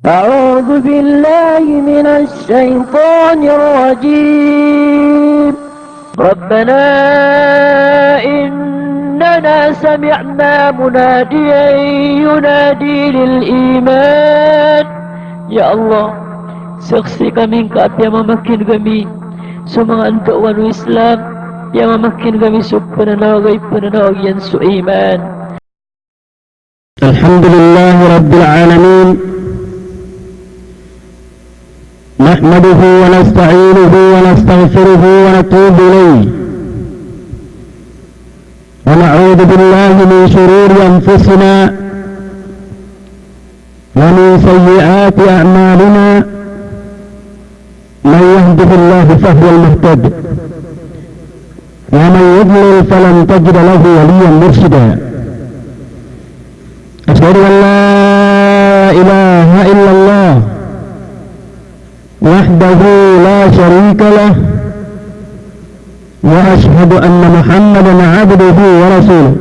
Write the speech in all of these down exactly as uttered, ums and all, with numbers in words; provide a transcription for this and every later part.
أعوذ بالله من الشيطان الرجيم. ربنا إننا سمعنا مناديا ينادي للإيمان. Ya Allah, saksi kami ngka a piyamamakineg ami so manga andaowan o Islam, piyamamakineg ami so pananawag a ipananawag iyan so iman. الحمد لله رب العالمين. نحمده ونستعينه ونستغفره ونتوب إليه. ونعوذ بالله من شرور أنفسنا ومن سيئات أعمالنا. من يهده الله فهو المهتد، ومن يضلل فلن تجد له وليا مرشدا. أشهد أن لا إله إلا الله وحده لا شريك له، وأشهد أن محمدا عبده ورسوله.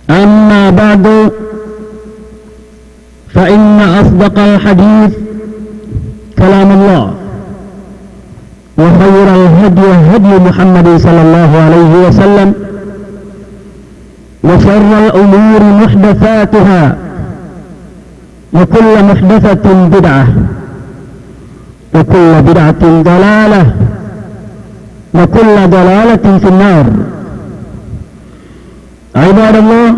أما بعد، فإن أصدق الحديث كلام الله، وخير الهدي هدي محمد صلى الله عليه وسلم، وشر الأمور محدثاتها، وكل محدثة بدعة، وكل بدعة ضلالة، وكل ضلالة في النار. عباد الله،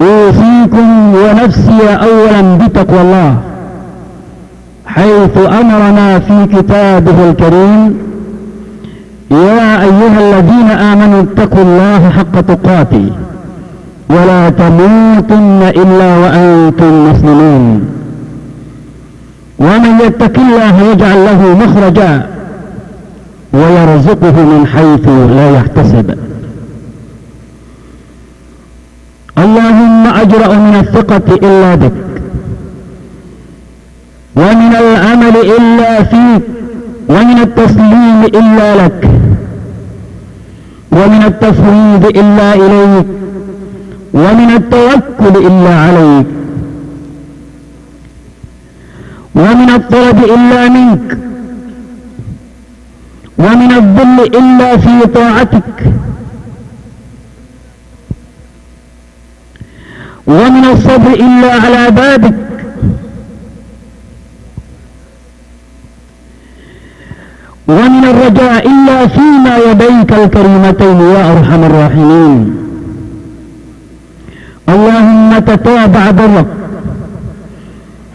أوصيكم ونفسي أولا بتقوى الله، حيث أمرنا في كتابه الكريم: يا أيها الذين آمنوا اتقوا الله حق تقاته ولا تموتن إلا وأنتم مسلمون. ومن يتق الله يجعل له مخرجا ويرزقه من حيث لا يحتسب. اللهم أجرأ من الثقة إلا بك، ومن الأمل إلا فيك، ومن التسليم إلا لك، ومن التفويض إلا إليك، ومن التوكل إلا عليك، ومن الطلب إلا منك، ومن الذل إلا في طاعتك، ومن الصبر إلا على بابك، ومن الرجاء إلا فيما يديك الكريمتين يا أرحم الراحمين. اللهم تتابع برك،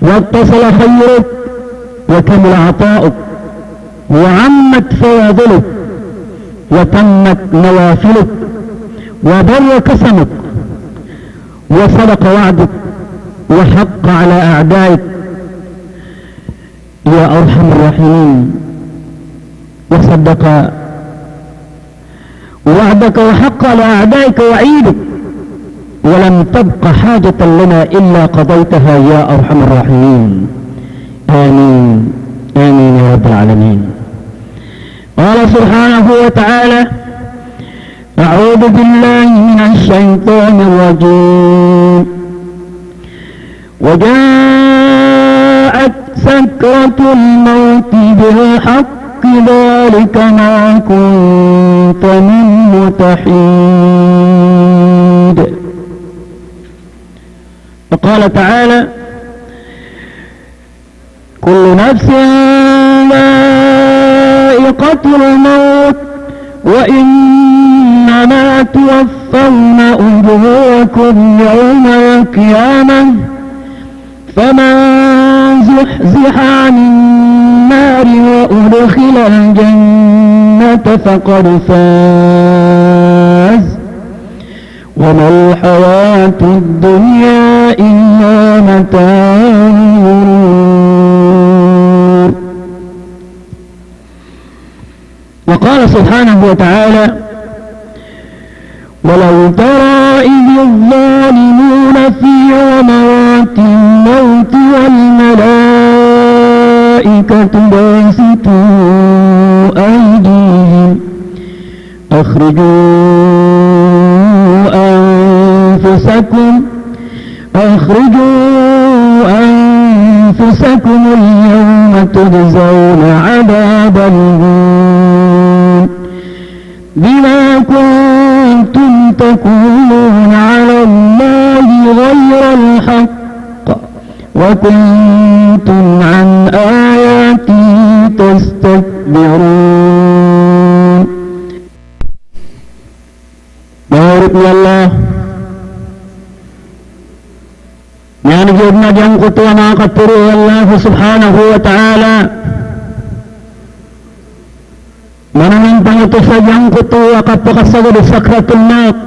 واتصل خيرك، وكمل عطاؤك، وعمت فواضلك، وتمت نوافلك، وبر قسمك، وصدق وعدك، وحق على أعدائك يا أرحم الراحمين، وصدق وعدك وحق على أعدائك وعيدك، ولم تبق حاجة لنا إلا قضيتها يا أرحم الراحمين. آمين. آمين يا رب العالمين. قال سبحانه وتعالى: أعوذ بالله من الشيطان الرجيم. وجاءت سكرة الموت بالحق ذلك ما كنت منه تحيد. وقال تعالى: كل نفس ذائقة الموت وإنما توفون أجوركم يوم القيامة فمن زحزح عن النار وأدخل الجنة فقد فاز وما الحياة الدنيا إلا متاع الغرور. وقال سبحانه وتعالى: ولو ترى إذ الظالمون في غمرات الموت والملائكة باسطو أيديهم أخرجوا تقولون على الله غير الحق وكنتم عن آياته تستكبرون. Manga oripn o Allah, niyan giya na giyangkoto a manga katharo o Allah subhanahu wa ta'ala, maana niyan pangatosa giyangkoto a kapakasagad o sakratul maut.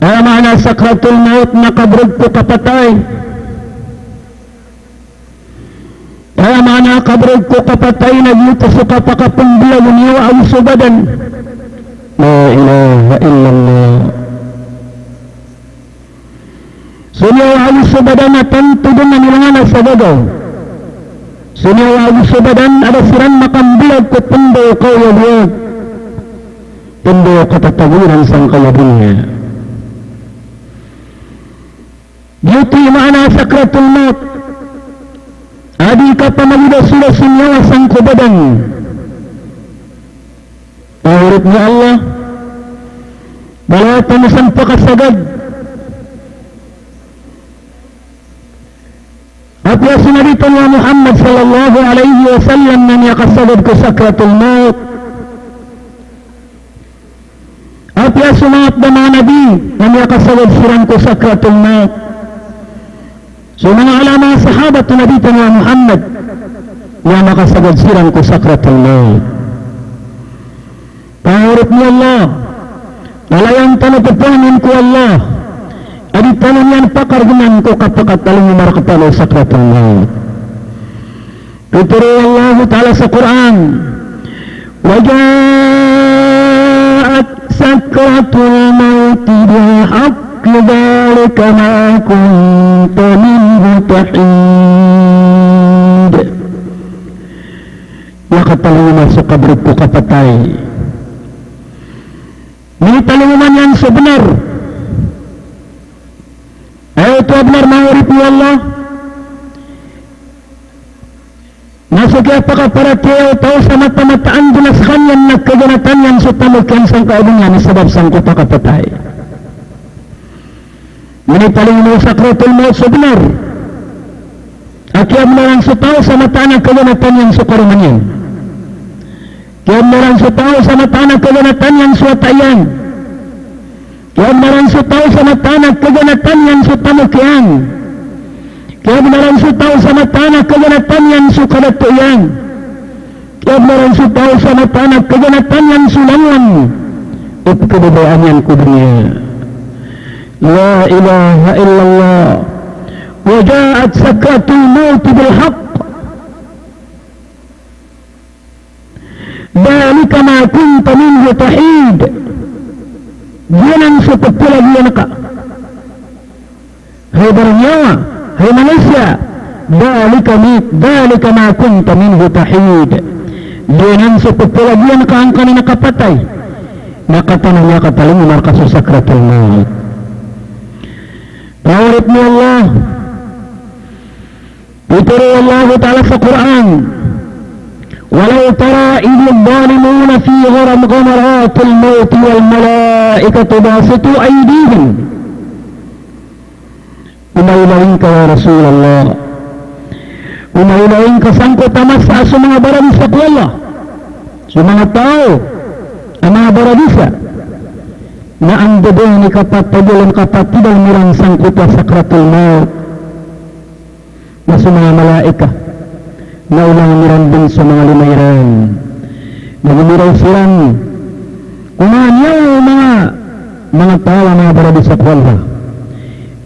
Aya maana sakratul maut na kabrg ko kapatay. Aya maana kabrg ko kapatay na giyoto so kapakapmblag o niyawa ago so badan. La ilaha illallah. So niyawa ago so badan a tanto dn a milangan sa gagaw. So niyawa ago so badan a da siran makamblag ko pndaw o kaoyagoyag, pndaw o katatago iran sangkaya doniya. Giyoto i maana sakratul maut. A di kapamagida so niyawa sangko badan. Manga oripn o Allah, mala tano san pakasagad. Apiya so Nabi tano a Muhammad sallallahu alaihi wasallam na miyakasagad ko sakratul maut. Apiya so manga pd a manga nabi na miyakasagad siran ko sakratul maut. So manga ala, manga sahabat o Nabi tano a Muhammad, na miyakasagad siran ko sakratul maut. Manga oripn o Allah, lalayon tano pphangnin ko Allah a di tano niyan pakargnan ko kapakatalingoma rktano o sakratul maut. Pitharo o Allahu Ta'ala sa Qur'an, "Wa ja'at sakratul mauti bil haqq, dhalika ma kunta minhu tahid." Makatalingoma so kabrg ko kapatay. Minitalingoma niyan so bnar. Aya oto a bnar, manga oripn o Allah, na so kiyapakaparatiyaya o taw sa matamataan dn a skaniyan na kaganatan iyan so tamok iyan sangkaya doniya na sabap sangkoto a kapatay. Minitalingoma o sakratul maut so bnar. A kiyabnaran so taw sa mataan a kaganatan iyan so karoma niyan. Kiyabnaran so taw sa mataan a kaganatan iyan so wata iyan. Kiyabnaran so taw sa mataan a kaganatan iyan so tamok iyan. Kiyabnaran so taw sa mataan a kaganatan iyan so kadato iyan. Kiyabnaran so taw sa mataan a kaganatan iyan so langon o pkhababayaan iyan ko doniya. La ilaha illallah. Wa ja'at sakratul mauti bil haqq. Dhalika ma kunta minhu tahid. Giyanan so pphalagiyan ka. Hay baraniyawa, hay manosiya, dhalika mi-, dhalika ma kunta minhu tahid. Giyanan so pphalagiyan ka angkanan a kapatay na katawan a katalingoma rka so sakratul maut. Manga oripn o Allah, pitharo o Allahu Ta'ala sa Qur'an, "Walaw tara idh adh-dhalimuna fi gham-, ghamaratil mauti wal malaikatu basitu aydihim." O mailay ngka, ya Rasulullah. O mailay ngka sangkoto a masa a so manga baradosa ko Allah, so manga taw a manga baradosa, na anda dn i kapatay, anda dn i kapatay iran sangkoto a sakratul maut. Na so manga malaikat na olangon iran dn so manga lima iran. Na gomiraw siran ko manga niyawa o manga, manga taw a manga baradosa ko Allah.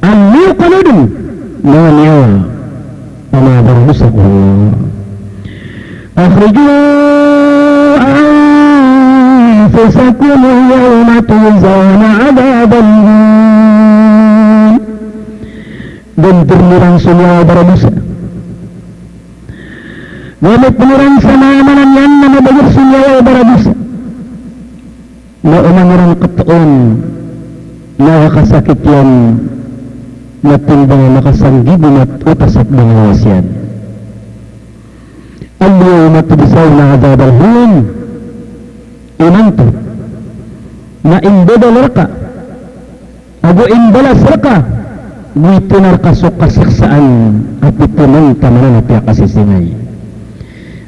Aya kano dn, manga niyawa a manga baradosa ko Allah. Akhriju anfusakum yawma tujzawna adhabal hun. Dn dn iran so niyawa baradosa. Gamit pn iran sa manga maana niyan na mabagr so niyawa baradosa. Na oman iran katoon na kakasakit iyan, na timbang a makasanggibo mat o tasap dn a lawas iyan. Al-yawma tujzawna adhabal hun. Imanto, Na imbabal rka ago imbalas rka, go itinar ka so kasiksaan a pito man taman a piyakasisingay.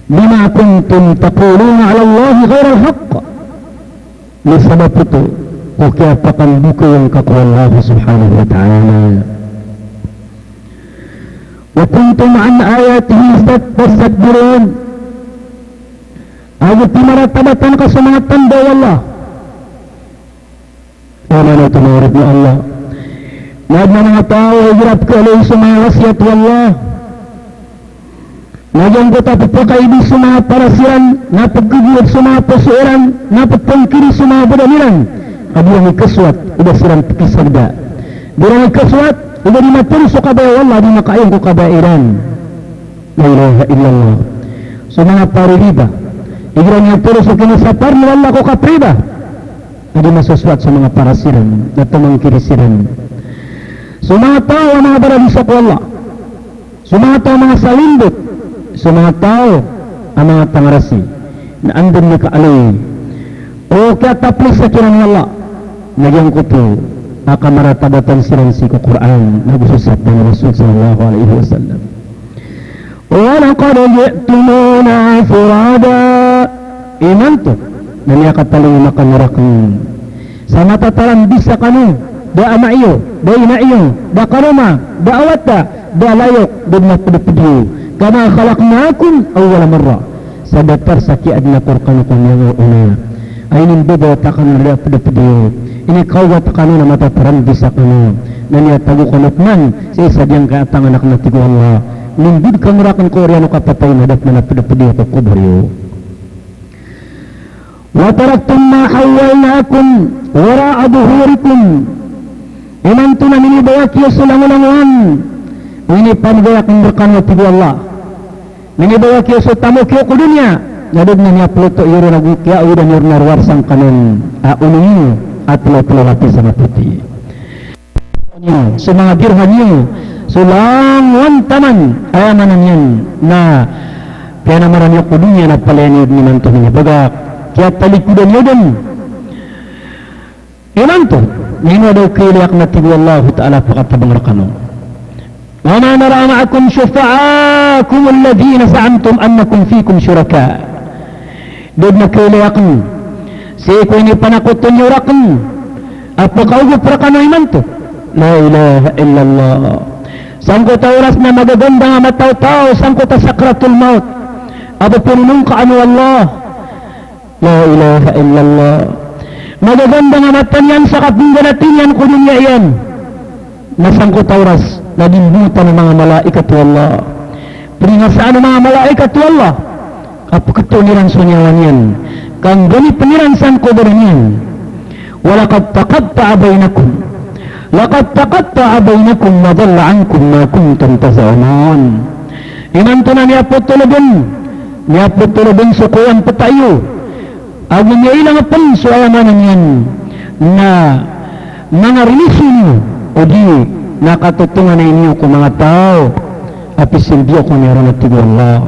Bima kuntum taquluna ala Allahi ghayral haqq. Na sabap oto ko kiyapakandokaw iyan ka ko Allah subhanahu wa ta'ala. Wa kuntum an ayatihi tastakbirun. Ago pimaratabatan ka so manga tanda o Allah. Aya maana oto, manga oripn o Allah, na adn a manga taw a igira pkhaaloy so manga wasiyat o Allah, na giyangkoto a pphakaidi so manga paras iran, na pkhagoyod so manga poso iran, na pphangkiri so manga badan iran, a di iran ikasowat o ba siran pkhisagda. Di iran ikasowat o ba di matero so kabaya o Allah, di makaayon ko kabaya iran. La ilaha illallah. So manga paririba, igira niyan tero so kinisapar o Allah ko kapriba, a di masosowat so manga paras iran, na pmangkiri siran. So manga taw a manga baradosa ko Allah, so manga taw a manga salimbot, so manga taw a manga pangarasi, na anda dn i kaaloy o kiyataplis sa kiran o Allah, na giyangkoto a kamaratabatan siran sii ko Qur'an, na go so sabda o Rasul sallallahu alaihi wasallam. Wa laqad ji'tumuna furada. Imanto na miyakatalingoma kano rakn sa matataran bisa kano, da ama iyo, da ina iyo, da karoma, da a wata, da a layok, da dn a pd a pd iyo. Kama khalaqnakum awwala marrah. Sa datar sa kiyaadn akn rkano ko miyangaoona a inimbabawata kano da a pd a pd iyo, inikaogat kano na matataran bisa kano, na miyatago kano pman sii sa giyangkaya a tanganak, na tig o Allah, inimbod kano rakn ko oriyan o kapatay na da pman a pd a pd iyo ko kobor iyo. Wa taraktum ma khawwalnakum wara'a dhuhurikum. Imanto na minibawak iyo so langolangowan o inipamagay akn rkano, tig o Allah. Minibawak iyo so tamok iyo ko doniya, na da dn a miyaploto iyo ron ago kiyaowidan iyo ron a rowar sangkanan a onong iyo a tlo-tlo lapis a mapoti. So manga dirham iyo, so langowan taman, aya maana niyan na piyanamaran iyo ko doniya na palaya niyo dn imanto minibagak, kiyatalikodan iyo dn. Imanto, na ino a da o kailay akn, a tig o Allahu Ta'ala, a pakatabang rkano. Wa ma nara ma'akum shufa'a'akum alladhina za'amtum annakum fihim shuraka. Da dn a kailay akn sii ko inipanakoto niyo rakn a pakaogop rkano imanto. La ilaha illallah. Sangkoto a oras na magagandang a mataw-taw sangkoto a sakratul maut a pphononongkaan o Allah. La ilaha illallah. Magagandang a mata niyan sa kapngganati niyan ko doniya iyan. Na sangkoto a oras na dimbongotan o manga malaikat o Allah. Pringasaan o manga malaikat o Allah a pktoon iran so niyawa niyan, ka ngganipn iran san ko badan iyan. Wa laqad taqatta'a bainakum. Laqad taqatta'a bainakum wa dhalla ankum ma kuntum taz'umun. Imanto na miyapotol o dn, miyapotol o dn so kowan pta iyo. Ago miyailang pn so, aya maana niyan na manga riniso niyo, odi na katotonganay niyo ko manga taw a pisilbi ako niyo ron, a tig o Allah.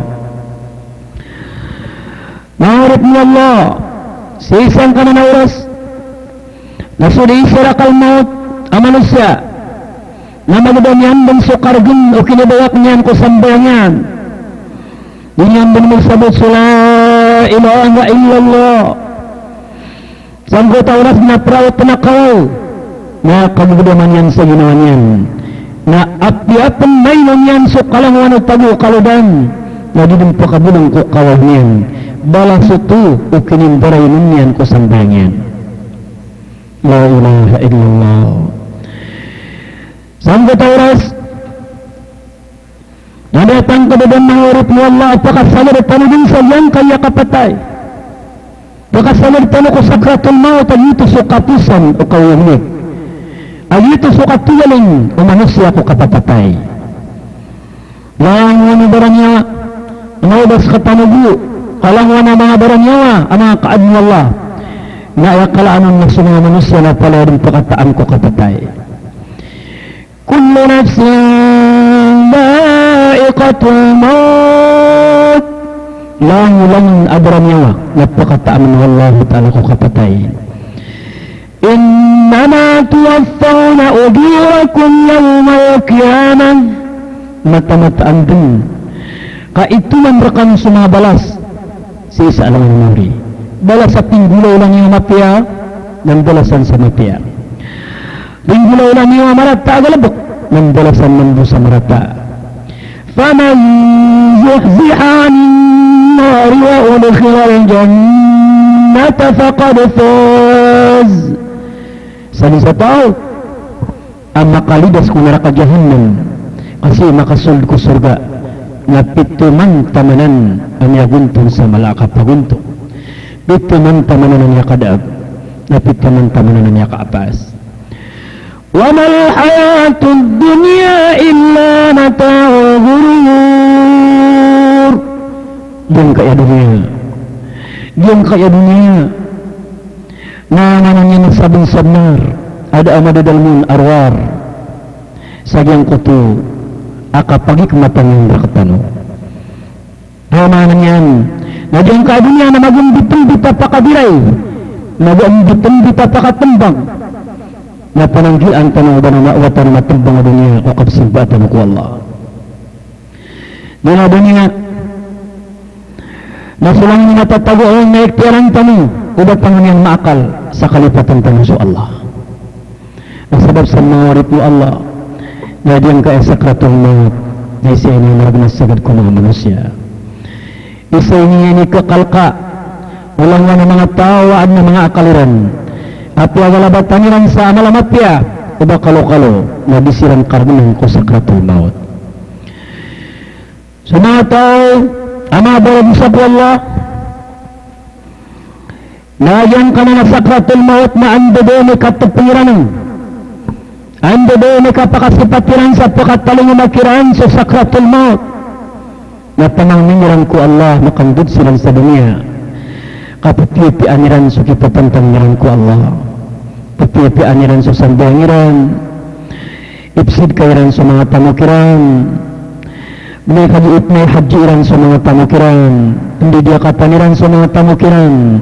Manga oripn o Allah, sii sangkanan a oras na so dii sarakal maut a manosiya na magdam iyan dn so kargn o kinibawak niyan ko sambayang iyan. Di niyan dn magsabot so la ilaha illallah. Sangkoto a oras na praw pn a kawaw na kagdama niyan sa ginawa niyan. Na apiya pn mainom iyan so kalangowan o tago o kalodan, na di dn pakabolong ko kawaw niyan. Balas oto o kinimbarainom niyan ko sambayang iyan. La ilaha illallah. Sangkoto a oras na miyatangkd o dn, manga oripn o Allah, a pakasagad tano dn sa giyangkaya kapatay. Pakasagad tano ko sakratul maut, a giyoto so kaposan o kaoyagoyag, a giyoto so katigaling o manosiya ko kapapatay. Langowan o baraniyawa a manga oba skatano bo, kalangowan a manga baraniyawa a manga kaadn o Allah, na aya kalaan on na so manga manosiya na palaya dn pakataan ko kapatay. Kullu nafsin dha'iqatul maut. Langolangon a baraniyawa na pakataan o Allahu Ta'ala ko kapatay. Innama tuwaffawna ujurakum yawmal qiyamah. Mataan-mataan dn ka itoman rkano so manga balas sii sa alongan a mawri. Balas a pinggolaola niyo a mapiya, na mbalasan sa mapiya. Pinggolaola niyo a marata a galbk, na mbalasan mambo sa marata. Faman zuhziha 'anin nari wa udkhilal jannata faqad faz. Sadn sa taw a makalidas ko naraka Jahannam, ka sii makasold ko sorga, na pitoman tamanan a miyagontong sa mala a kapagontong. Pitoman tamanan a miyakadaag, na pitoman tamanan a miyakaapas. Wa mal hayatud dunya illa mata'ul ghurur. Giyangkaya doniya. Giyangkaya doniya. Na maana niyan na sabnar-sabnar a da a madadalm on a rowar sa giyangkoto a kapagikmatan iyan rktano. Aya maana niyan na giyangkaya doniya na magombit-ombit a pakabiray, magombit-ombit a pakatmbang. Na pananggilaan tano o ba na ma-, o ba tano matmbang a doniya ko kapsimba tano ko Allah. Giyangkaya doniya na so langon a matatago on na iktiyaran tano o ba tano niyan maakal sa kalipatan tano so Allah. Na sabap sa manga oripn o Allah, na giyangkaya sakratul mawt na isa ini a margn a sagad ko manga manosiya. Isa ini a inikalk o langowan a manga taw a adn a manga akal iran, apiya galbatan iran sa amal a mapiya o ba kalokalo, na di siran kargnan ko sakratul mawt. So manga taw a manga baradosa ko Allah, na giyangkanan a sakratul mawt na anda dn i katpng iran, anda dn i kapakasipat iran sa pkatalingoma kiran so sakratul mawt. Na pamangnin iran ko Allah, makandod siran sa doniya, ka pphiyapiyaan iran so kipapantang iran ko Allah, pphiyapiyaan iran so sambayang iran, ipsidka iran so manga tamok iran, miyakadi ipnay hadji iran so manga tamok iran, pndidiyakatan iran so manga tamok iran,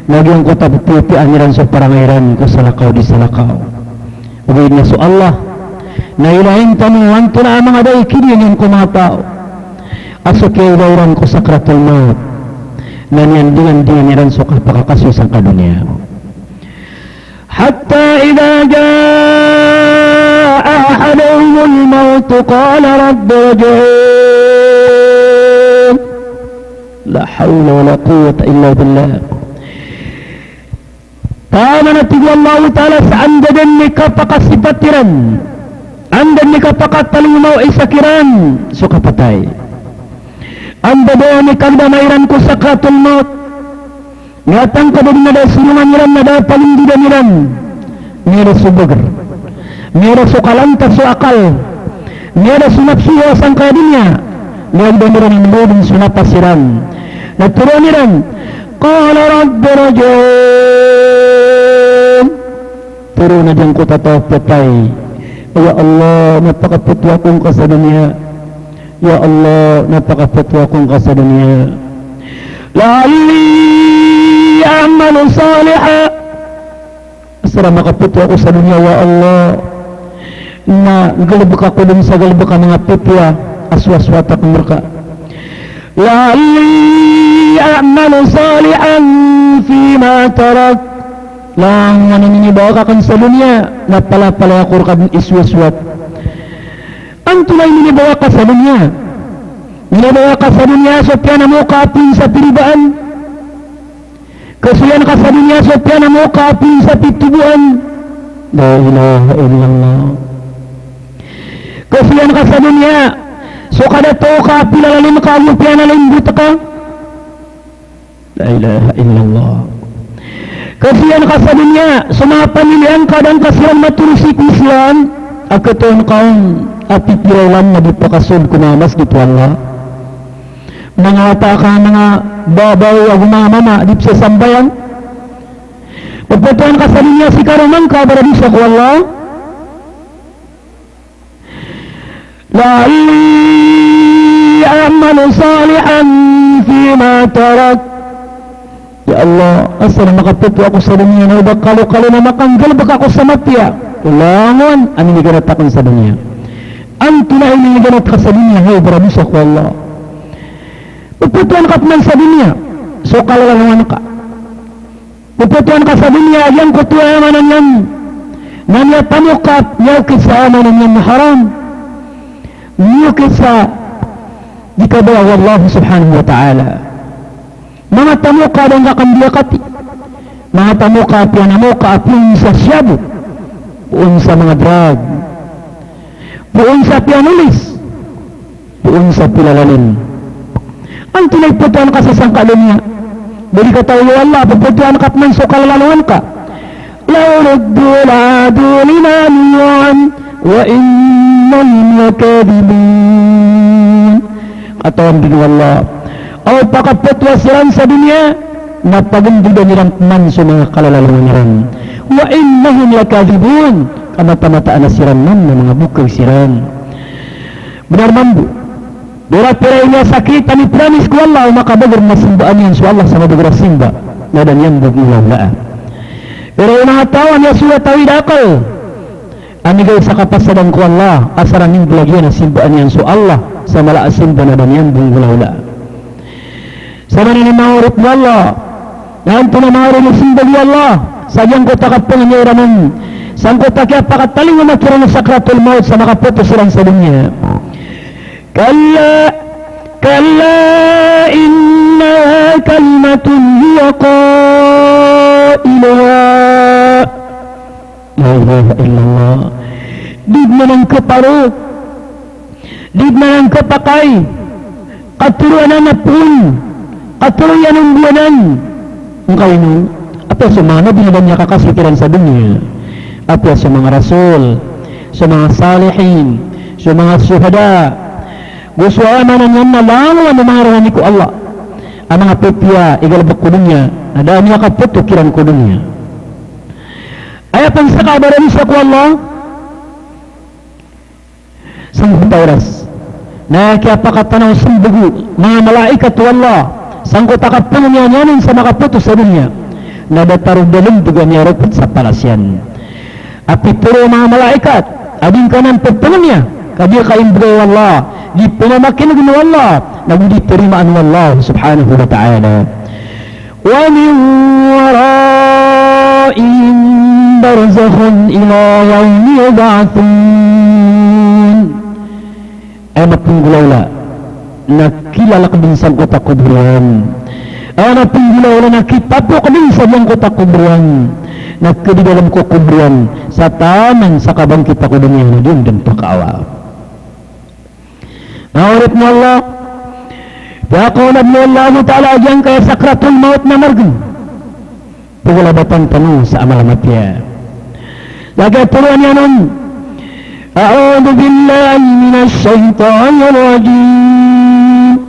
na giyangkoto a pphiyapiyaan iran so parangay iran ko salakaw di salakaw. Ogaid na so Allah na ilayin tano antonaa a manga da i kidiyan iyan ko manga taw a so kiyailay iran ko sakratul mawt na niyandingandingan iran so kapakakasoy sangka doniya. Hatta idha jaa ahadahumul mawtu qala rabbi irji'un. La hawla wala quwwata illa billah. Taman a tig o Allahu Ta'ala sa anda dn i kapakasipat iran, anda dn i kapakatalingoma o isa kiran so kapatay, anda dn i kagdama iran ko sakratul mawt, na tangkd o dn a da a sorongan iran, na da a palindidan iran, miyada so bagr, miyada so kalantas o akal, miyada so nafs o sangkaya doniya, miyada iran a mbaw dn so napas iran. Na toroan iran, qala rabbi irji'un. Toroan a giyangkoto a taw a patay, ya Allah, na pakapthowa ko ngka sa doniya. Ya Allah, na pakapthowa ko ngka sa doniya. La'alli a'malu salihan. Asar a makapthowa ako sa doniya, ya Allah, na galbk ako dn sa galbk a manga pipiya a sowasowat akn rka. La'alli a'malu salihan fima tarakt. Langon a minibawa ka akn sa doniya na palapalaya ako rka dn i sowasowat. Antonaa i minibawa ka sa doniya? Minibawa ka sa doniya so piyanamokapin sa piribaan. Kasoyan ka sa doniya so piyanamokapin sa pitoboan. La ilaha illallah. Kasoyan ka sa doniya so kadato ka a pilalalim ka ago piyanalimbot ka. La ilaha illallah. Kasoyan ka sa doniya so manga pamiliya ngka a da ngka siran matoro sii ko Islam, a katoon ka on a pipira i langon a di pakasold ko manga masgit o Allah. Manga wata ka, manga babay ago manga mama a di pzasambayang. Pphatowan ka sa doniya si karoma ngka a baradosa ko Allah. La'alli a'malu salihan fima tarakt. Ya Allah, asar a makapto ako sa doniya na o ba kalokalo na makanggalbk ako sa mapiya. Langon a miniganat akn sa doniya. Antonaa i miniganat ka sa doniya, hay baradosa ko Allah? Pphtoan ka pman sa doniya so kalalalongan ka. Pphtoan ka sa doniya a giyangkoto a maana niyan na miyatamok ka, miyaokit sa maana niyan na haram. Miyaokit sa di kabaya o Allah subhanahu wa ta'ala. Manga tamok a da ngka kambiyakati. Manga tamok a piyanamok ka a poon sa shabu, poon sa manga drug, poon sa piyanolis, poon sa pilalalin. Antonaa i pphtoan ka sa sangka doniya? Ba di katawi o Allah a pphtoan ka pman so kalalalongan ka? Law ruddu la'adu lima nuhu anhu wa innahum lakadhibun. Katawan dn o Allah a o pakaptoa siran sa doniya na pagndodan iran pman so manga kalalalongan iran. Wa innahum lakadhibun. Ka mataan-mataan a siran man na manga bokay siran. Bnar mambo. Pira-pira i miyasakit a mipromise ko Allah o makabagr na simbaan iyan so Allah sa mabagr a simba na da niyan bo nggolawlaa. Pira i manga taw a miyasogat a awid a akl a migay sa kapasadan ko Allah, asar a mimblag iyan a simbaan iyan so Allah sa mala a simba na da niyan bo nggolawlaa. Sa maana niyan manga oripn o Allah, na antonaa manga oripn o simbag o Allah sa giyangkoto a kapangni iran on sangkoto a kiyapakatalingoma kiran o sakratul mawt sa makapto siran sa doniya? Kalla, kalla innaha kalimatun huwa qailuha. La ilaha illallah. Di dn anan khaparo, di dn anan khapakay, katharo anan a poon, katharo iyan on bo anan. Angkaino? Apiya so manga nabi na da niyan kakasii kiran sa doniya, apiya so manga rasul, so manga salihin, so manga shuhada, go so a maana niyan na langon a manga rarani ko Allah a manga pipiya i galbk ko doniya, na da a miyakapto kiran ko doniya. Aya pn sa kabaradosa ko Allah, sangkoto a oras na kiyapakatanaw smbag o manga malaikat o Allah sangkoto a kapangni iyan on sa makapto sa doniya, na datar o dalmbg a miyaropot sa palas iyan. A pitharo o manga malaikat a di ngka anan ppangniya, ka di ka imbgay o Allah, di pmamakin'g o Allah, na go di tarimaan o Allah subhanahu wa ta'ala. Wa min waraihim barzakhun ila yawmi yub'athun. Aya mapnggolawla na kilalk dn sangkoto a kobor iyan. Aya mapnggolawla na kitapok dn sa giyangkoto a kobor iyan, na kdidalm ko kobor iyan sa taman sa kabangkit a kobor iyan na di on dn pakaawa. Manga oripn o Allah, piyakaona o Allahu Ta'ala a giyangkaya sakratul mawt na margn pagolabatan tano sa amal a mapiya. Lagid a tharoa niyan on, a'udhu billahi minash shaytanir rajim.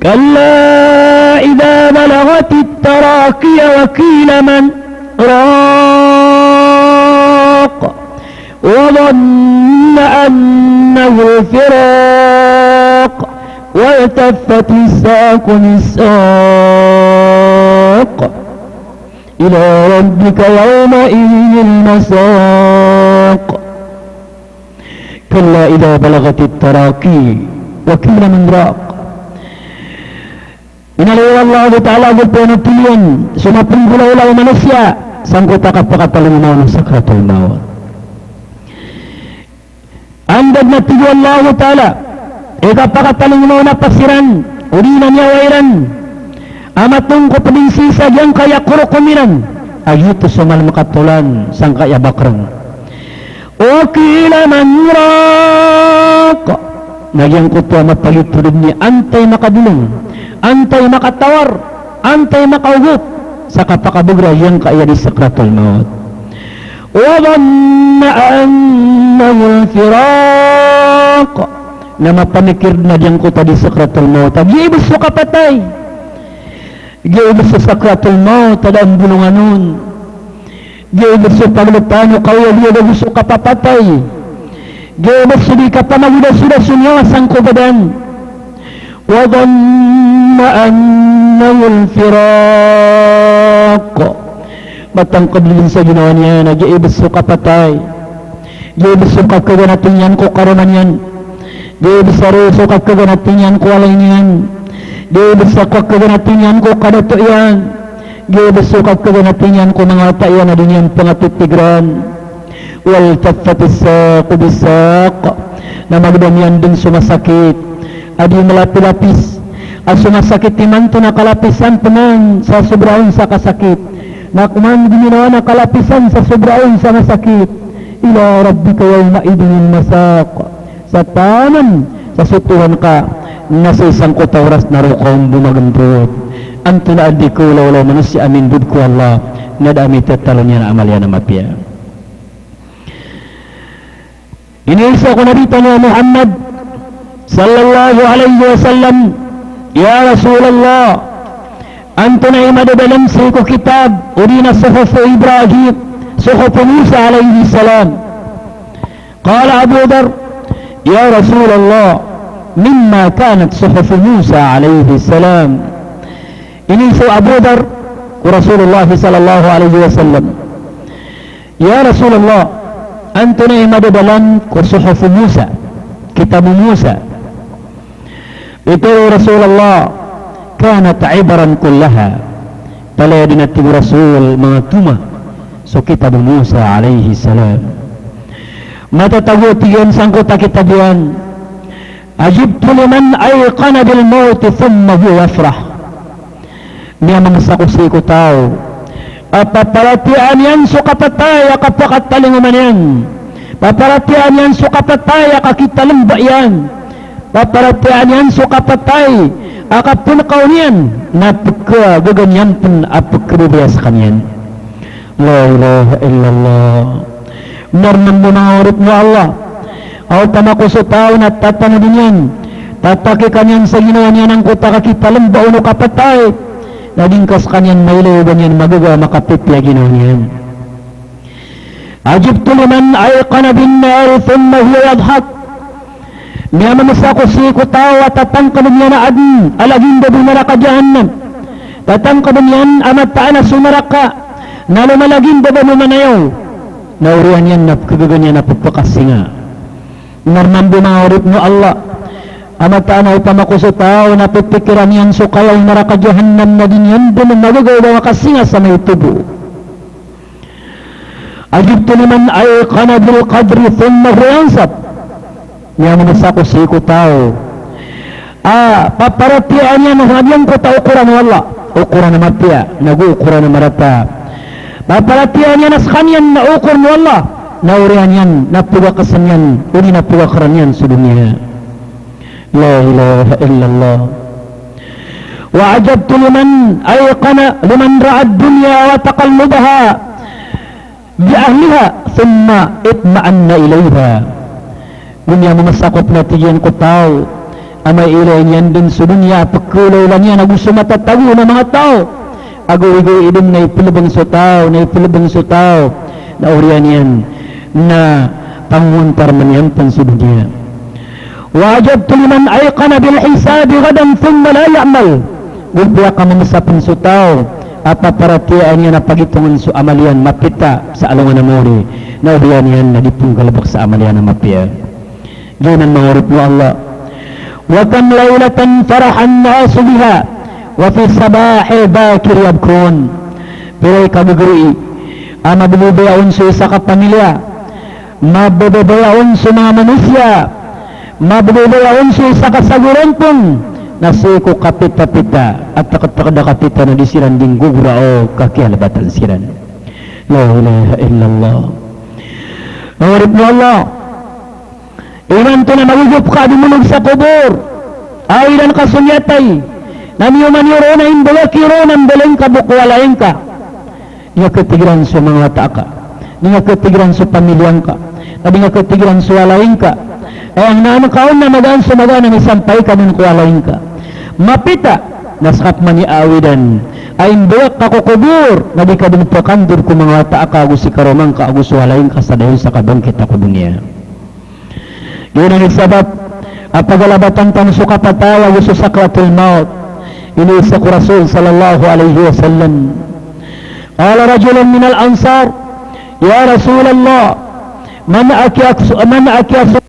Kalla idha balaghatit taraqi wa qila man raq. Wa dhanna annahul firaq. Waltaffatis saqu bis saq. Ila rabbika yawma'idhinil masaq. Kalla idha balaghatit taraqi wa qila man raq. Inaloy o Allahu Ta'ala a go pnotoliyan so mapnggolawla o manosiya sangkoto a kapakatalingoma on o sakratul mawt. Anda dn a tig o Allahu Ta'ala i kapakatalingoma on a pas iran, odi na miyawa iran a matongkop dn sii sa giyangkaya korokom iran a giyoto so malm a katolan sangkaya bakrng. Wa qila man raq. Na giyangkoto a mapagitod dn i antai makabolong, antai makatawar, antai makaogop sa kapakabagr a giyangkaya di sakratul mawt. Wa dhanna annahul firaq. Na mapanikir dn a giyangkoto a di sakratul mawt a giya ibs so kapatay. Giya ibs so sakratul mawt a da a mbolongan on. Giya ibs so pagltan o kaoyagoyag ago so kapapatay. Giya ibs so di kapamagodasodas o niyawa sangko badan. Wa dhanna anna Yatawallahumul firaq. Matangkd dn sa ginawa niyan a giya ibs so kapatay. Giya ibs so kakaganati niyan ko karoma niyan. Giya ibs so kakaganati niyan ko walay niyan. Giya ibs so kakaganati niyan ko kadato iyan. Giya ibs so kakaganati niyan ko manga wata iyan a di niyan pngapipikiran. Waltaffatis saqu bis saq. Na magdam iyan dn so masakit a di malapilapis. A so masakit imanto na kalapisan pman sa sobra on sa kasakit. Na koman ginawa na kalapisan sa sobra on sa masakit. Ila rabbika yawmaidhinil masaq. Sa taman sa so Tuhan ka na sa sangkoto a oras na roo ka on bo magndod. Antonaa di ko lawlaw manosiya a mindod ko Allah, na da a mitatalo niyan a amal iyan a mapiya. Inisa ko Nabi tano a Muhammad sallallahu alaihi wasallam, "Ya Rasulullah, antonaa i madadalan sii ko kitab odi na suhuf o Ibrahim, suhuf o Musa alaihi salam?" Qala Abu Dhar, "Ya Rasulullah, mimma kanat suhuf Musa alaihi salam?" Inisa o Abu Dhar ko Rasulullah sallallahu alaihi wasallam, "Ya Rasulullah, antonaa i madadalan ko suhuf Musa, kitab o Musa?" Pitharo o Rasulullah, "Kanat ibaran kullaha." Palaya dn a tig o Rasul, manga toma so kitab o Musa alaihi salam. Matatago, tig iyan, sangkoto a kitab iyan. "Ajibtu liman ayqana bil mawti thumma huwa yafrah." Miyamamsa ako sii ko taw a paparatiyayaan iyan so kapatay a kapakatalingoma niyan. Paparatiyayaan iyan so kapatay a kakitalmba iyan. Paparatiyayaan iyan so kapatay a kapnkaw niyan na pkagaga niyan pn a pkhababaya skaniyan. La ilaha illallah. Bnar mambo, manga oripn o Allah, a opama ko so taw na tatanodi niyan, tatakika niyan sa ginawa niyan angkoto a kakitalmba on o kapatay, na di ngka skaniyan mailay o ba niyan magaga a makapipiya ginawa niyan. Ajibtu liman ayqana bin nar thumma huwa yadhak. Miyamamsa ako sii ko taw a tatangkdn iyan a adn a lagid o naraka Jahannam. Tatangkdn iyan a mataan a so naraka na lomalagid o ba mamanayaw. Na oriyan iyan na pkhagaga niyan a pphakasinga. Bnar mambo, manga oripn o Allah, a mataan a opama ko so taw na pipikiran iyan so kaya o naraka Jahannam na di niyan dn magaga o ba makasinga sa maito bo. Ajibtu liman ayqana bil qadri thumma huwa yansab. Miyamamsa ako sii ko taw a paparatiyayaan iyan a giyangkoto a okoran o Allah, okoran a mapiya, nago okoran a marata. Paparatiyayaan iyan a skaniyan na okor o Allah, na oriyan iyan na pagakasn iyan, odi na pagakaran iyan so doniya. La ilaha illallah. Wa ajibtu liman ayqana, liman ra'a ad-dunya wa taqallubaha bi ahliha, thumma itma'anna ilayha. Go miyamamsa ako pn, a tig iyan, ko taw a mailay niyan dn so doniya a pkhaolawla niyan ago so matatago na manga taw. Ago igo idn na iphlbng so taw, na iphlbng so taw, na oriyan iyan na pangontarman iyan pn so doniya. Wa ajibtu liman ayqana bil hisabi ghadan thumma la ya'mal. Go piyakamamsa pn so taw a paparatiyayaan iyan a pagitongn so amal iyan mapita sa alongan a mawri, na oriyan iyan na di pnggalbk sa amal iyan a mapiya. Giyanan, manga oripn o Allah. Wa kam laylatan faraha an-nasu biha wa fi sabahiha bakir yabkun. Pira i kagagari a mababaya on so isa ka pamilya, mababaya on so manga manosiya, mababaya on so isa ka sagorompong, na sii ko kapitapita a tktkt a kapita na di siran di nggogorao ka kiyahalbatan siran. La ilaha illallah. Manga oripn o Allah. Imanto na magogop ka a di monog sa kobor. Awidan ka so miyatay. Na miyoman iyo ron na imbagak iyo ron a mbaling ka bo ko walay ngka. Di ngka katigiran so manga wata ka. Di ngka katigiran so pamilya ngka. Na di ngka katigiran so walay ngka. Aya naan ka on na magaan so magaan a misampay ka dn ko walay ngka. Mapita na ska pman i awidan a imbagak ka ko kobor, na di ka dn pkandod ko manga wata ka ago si karoma ngka ago so walay ngka sa dayon sa kabangkit a ko doniya. Giyanan i sabap a pagalabatan tano so kapatay ago so sakratul mawt. Iniiza ko Rasul sallallahu alaihi wasallam. Qala rajulun minal ansar, "Ya Rasulallah, man akiyas-, man akiyas-"